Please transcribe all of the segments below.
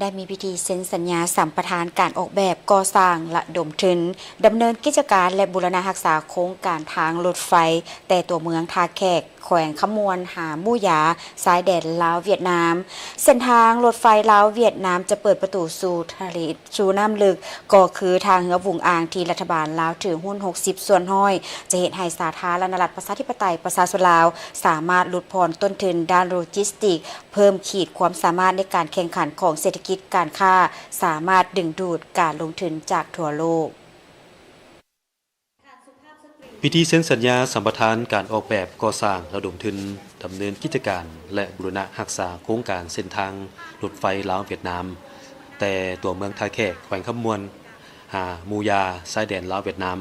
ໄດ້ມີພິທີເຊັນສັນຍາສຳປະທານການອອກແບບ, ກໍ່ສ້າງ, ລະດົມທຶນ, ດຳເນີນກິດຈະການ ແລະ ບູລະນະຮັກສາໂຄງການທາງລົດໄຟ ແຕ່ຕົວເມືອງທ່າແຂກ ແຂວງຄຳມ່ວນ ຫາໝູຢາ ຊາຍແດນລາວ-ຫວຽດນາມ. ເສັ້ນທາງລົດໄຟລາວ-ຫວຽດນາມຈະເປີດປະຕູສູ່ທະເລ ສູ່ນ້ຳເລິກ ກໍຄືທ່າເຮືອຫວຸງອາງ ທີ່ລັດຖະບານລາວຖືຫຸ້ນຫົກສິບສ່ວນຮ້ອຍ ຈະເຮັດໃຫ້ສາທາລະນະລັດ ປະຊາທິປະໄຕ ປະຊາຊົນລາວ ສາມາດຫຼຸດຜ່ອນຕົ້ນທຶນດ້ານໂລຈິສຕິກ, ເພີ່ມຂີດຄວາມສາມາດໃນການແຂ່ງຂັນຂອງເສດຖະກິດການຄ້າ, ສາມາດດຶງດູດການລົງທຶນຈາກທົ່ວໂລກ. ພິທີເຊັນສັນຍາສຳປະທານການອອກແບບ, ກໍ່ສ້າງ, ລະດົມທຶນ, ດຳເນີນກິດຈະການ ແລະ ບູລະນະຮັກສາໂຄງການເສັ້ນທາງລົດໄຟລາວ-ຫວຽດນາມ ແຕ່ຕົວເມືອງທ່າແຂກ ແຂວງຄຳມ່ວນ ຫາໝູຢາ ຊາຍແດນລາວ-ຫວຽດນາມ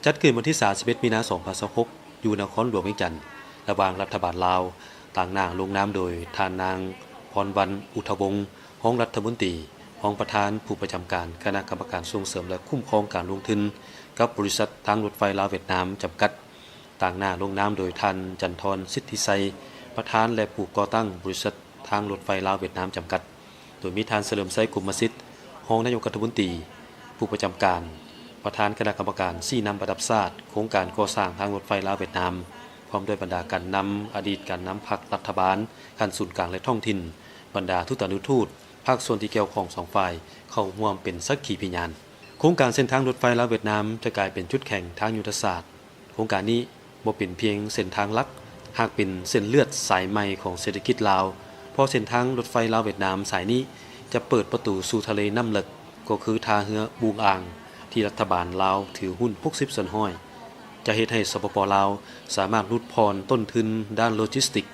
ຈັດຂຶ້ນວັນທີສາມສິບເອັດ ມີນາ ສອງພັນຊາວຫົກ ຢູ່ນະຄອນຫຼວງວຽງຈັນ ລະຫວ່າງລັດຖະບານລາວ ຕາງໜ້າລົງນາມໂດຍທ່ານນາງ ພອນວັນ ອຸທະວົງ ຮອງລັດຖະມົນຕີ, ຮອງປະທານຜູ້ປະຈຳການຄະນະກຳມະການສົ່ງເສີມ ແລະ ຄຸ້ມຄອງການລົງທຶນ ກັບບໍລິສັດທາງລົດໄຟລາວ-ຫວຽດນາມ ຈຳກັດ, ຕາງໜ້າລົງນາມໂດຍທ່ານ ຈັນທອນ ສິດທິໄຊ ປະທານ ແລະ ຜູ້ກໍ່ຕັ້ງບໍລິສັດທາງລົດໄຟລາວ-ຫວຽດນາມ ຈຳກັດ, ໂດຍມີທ່ານ ສະເຫຼີມໄຊ ກົມມະສິດ ຮອງນາຍົກລັດຖະມົນຕີ, ຜູ້ປະຈຳການ, ປະທານຄະນະກຳມະການຊີ້ນຳລະດັບຊາດ ໂຄງການກໍ່ສ້າງທາງລົດໄຟລາວ-ຫວຽດນາມ, ພ້ອມດ້ວຍບັນດາການນຳ, ອະດີດການນຳພັກລັດຖະບານ, ຂັ້ນສູນກາງ ແລະ ທ້ອງຖິ່ນ, ບັນດາທູດຕານຸທູດ, ພາກສ່ວນທີ່ກ່ຽວຂ້ອງສອງຝ່າຍ ເຂົ້າຮ່ວມເປັນສັກຂີພະຍານ. ໂຄງການເສັ້ນທາງລົດໄຟລາວ-ຫວຽດນາມ ຈະກາຍເປັນຈຸດແຂງທາງຍຸດທະສາດ. ໂຄງການນີ້ບໍ່ເປັນພຽງເສັ້ນທາງຫຼັກ, ຫາກເປັນເສັ້ນເລືອດສາຍໃໝ່ຂອງເສດຖະກິດລາວ, ເພາະເສັ້ນທາງລົດໄຟລາວ-ຫວຽດນາມສາຍນີ້ ຈະເປີດປະຕູສູ່ທະເລນ້ຳເລິກ, ກໍຄືທ່າເຮືອບູງອາງ ທີ່ລັດຖະບານລາວຖືຫຸ້ນຫົກສິບສ່ວນຮ້ອຍ ຈະເຮັດໃຫ້ ສປປ ລາວ ສາມາດຫຼຸດຜ່ອນຕົ້ນທຶນດ້ານໂລຈິສຕິກ,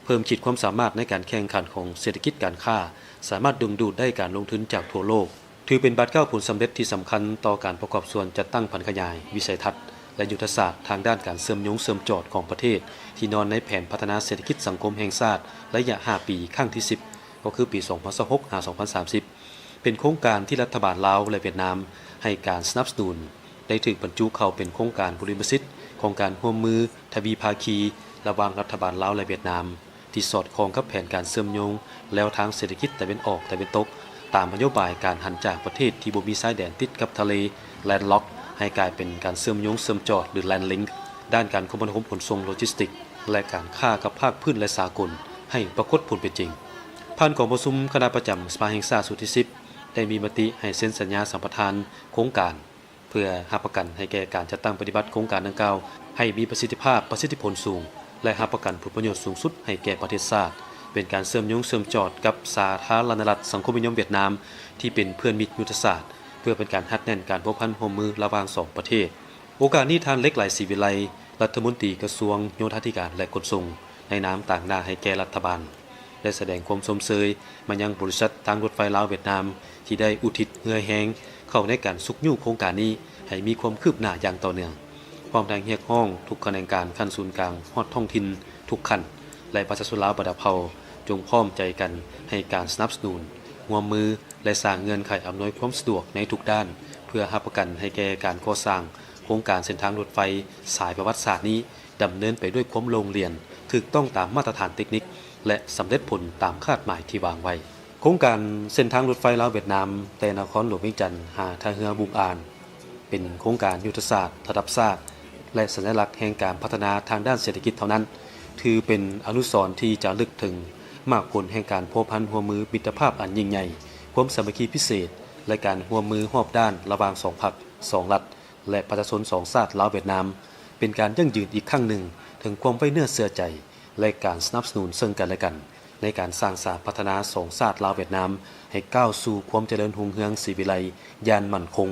ເພີ່ມຂີດຄວາມສາມາດໃນການແຂ່ງຂັນຂອງເສດຖະກິດການຄ້າ, ສາມາດດຶງດູດໄດ້ການລົງທຶນຈາກທົ່ວໂລກ. ຖືເປັນບາດກ້າວຜົນສຳເລັດທີ່ສຳຄັນຕໍ່ການປະກອບສ່ວນຈັດຕັ້ງຜັນຂະຫຍາຍວິໄສທັດ ແລະ ຍຸດທະສາດທາງດ້ານການເຊື່ອມໂຍງເຊື່ອມຈອດຂອງປະເທດ ທີ່ນອນໃນແຜນພັດທະນາເສດຖະກິດສັງຄົມແຫ່ງຊາດໄລຍະຫ້າປີ ຄັ້ງທີສິບ ກໍຄືປີສອງພັນຊາວຫົກ ຫາ ສອງພັນສາມສິບ ເປັນໂຄງການທີ່ລັດຖະບານລາວ ແລະ ຫວຽດນາມ ໃຫ້ການສະໜັບສະໜູນ ໄດ້ຖືກບັນຈຸເຂົ້າເປັນໂຄງການບຸລິມະສິດຂອງການຮ່ວມມືທະວີພາຄີ ລະຫວ່າງລັດຖະບານລາວ ແລະ ຫວຽດນາມ ທີ່ສອດຄ່ອງກັບແຜນການເຊື່ອມໂຍງແລວທາງເສດຖະກິດຕາເວັນອອກຕາເວັນຕົກ ຕາມນະໂຍບາຍການຫັນຈາກປະເທດທີ່ບໍ່ມີຊາຍແດນຕິດກັບທະເລ ແລນລັອກ ໃຫ້ກາຍເປັນການເຊື່ອມໂຍງເຊື່ອມຈອດ ຫຼື ແລນລິງ ດ້ານການຄົມມະນາຄົມຂົນສົ່ງໂລຈິສຕິກ ແລະ ການຄ້າກັບພາກພື້ນ ແລະ ສາກົນ ໃຫ້ປາກົດຜົນເປັນຈິງ. ຜ່ານກອງປະຊຸມຄະນະປະຈຳສະພາແຫ່ງຊາດຊຸດທີສິບ ໄດ້ມີມະຕິໃຫ້ເຊັນສັນຍາສຳປະທານໂຄງການ ເພື່ອຮັບປະກັນໃຫ້ແກ່ການຈັດຕັ້ງປະຕິບັດໂຄງການດັ່ງກ່າວໃຫ້ມີປະສິດທິພາບ, ປະສິດທິຜົນສູງ ແລະ ຮັບປະກັນຜົນປະໂຫຍດສູງສຸດໃຫ້ແກ່ປະເທດຊາດ, ເປັນການເຊື່ອມໂຍງເຊື່ອມຈອດກັບສາທາລະນະລັດສັງຄົມນິຍົມຫວຽດນາມ ທີ່ເປັນເພື່ອນມິດຍຸດທະສາດ, ເພື່ອເປັນການຮັດແໜ້ນການພົວພັນຮ່ວມມືລະຫວ່າງສອງປະເທດ. ໂອກາດນີ້ ທ່ານ ເຫຼັກໄຫຼ ສີວິໄລ ລັດຖະມົນຕີກະຊວງໂຍທາທິການ ແລະ ຂົນສົ່ງ ໃນນາມຕາງໜ້າໃຫ້ແກ່ລັດຖະບານ ໄດ້ສະແດງຄວາມຊົມເຊີຍມາຍັງບໍລິສັດທາງລົດໄຟລາວ-ຫວຽດນາມ ທີ່ໄດ້ອຸທິດເຫື່ອແຮງເຂົ້າໃນການຊຸກຍູ້ໂຄງການນີ້ໃຫ້ມີຄວາມຄືບໜ້າຢ່າງຕໍ່ເນື່ອງ, ພ້ອມທັງຮຽກຮ້ອງທຸກຂະແໜງການຂັ້ນສູນກາງຮອດທ້ອງຖິ່ນທຸກຂັ້ນ ແລະ ປະຊາຊົນລາວບັນດາເຜົ່າ ຈົ່ງພ້ອມໃຈກັນໃຫ້ການສະໜັບສະໜູນ, ຮ່ວມມື ແລະ ສ້າງເງື່ອນໄຂອຳນວຍຄວາມສະດວກໃນທຸກດ້ານ ເພື່ອຮັບປະກັນໃຫ້ແກ່ການກໍ່ສ້າງໂຄງການເສັ້ນທາງລົດໄຟສາຍປະຫວັດສາດນີ້ ດຳເນີນໄປດ້ວຍຄວາມໂລ່ງລຽນ, ຖືກຕ້ອງຕາມມາດຕະຖານເຕັກນິກ ແລະ ສຳເລັດຜົນຕາມຄາດໝາຍທີ່ວາງໄວ້. ໂຄງການເສັ້ນທາງລົດໄຟລາວ-ຫວຽດນາມ ແຕ່ນະຄອນຫຼວງວຽງຈັນຫາທ່າເຮືອບຸງອານ ເປັນໂຄງການຍຸດທະສາດລະດັບຊາດ ແລະ ສັນຍະລັກແຫ່ງການພັດທະນາທາງດ້ານເສດຖະກິດເທົ່ານັ້ນ, ຖືເປັນອະນຸສອນທີ່ຈາລຶກເຖິງໝາກຜົນແຫ່ງການພົວພັນຮ່ວມມືມິດຕະພາບອັນຍິ່ງໃຫຍ່, ຄວາມສາມັກຄີພິເສດ ແລະ ການຮ່ວມມືຮອບດ້ານລະຫວ່າງສອງພັກ, ສອງລັດ ແລະ ປະຊາຊົນສອງຊາດລາວ-ຫວຽດນາມ, ເປັນການຢັ້ງຢືນອີກຄັ້ງໜຶ່ງເຖິງຄວາມໄວ້ເນື້ອເຊື່ອໃຈ ແລະ ການສະໜັບສະໜູນເຊິ່ງກັນ ແລະ ກັນ ໃນການສ້າງສາພັດທະນາສອງຊາດລາວ-ຫວຽດນາມ ໃຫ້ກ້າວສູ່ຄວາມຈະເລີນຮຸ່ງເຮືອງສີວິໄລຢ່າງໝັ້ນຄົງ,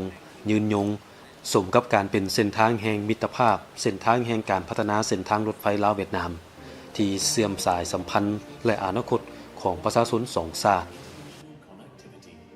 ຍືນຍົງ, ສົມກັບການເປັນເສັ້ນທາງແຫ່ງມິດຕະພາບ, ເສັ້ນທາງແຫ່ງການພັດທະນາເສັ້ນທາງລົດໄຟລາວ-ຫວຽດນາມ ທີ່ເຊື່ອມສາຍສຳພັນ ແລະ ອະນາຄົດຂອງປະຊາຊົນສອງຊາດ.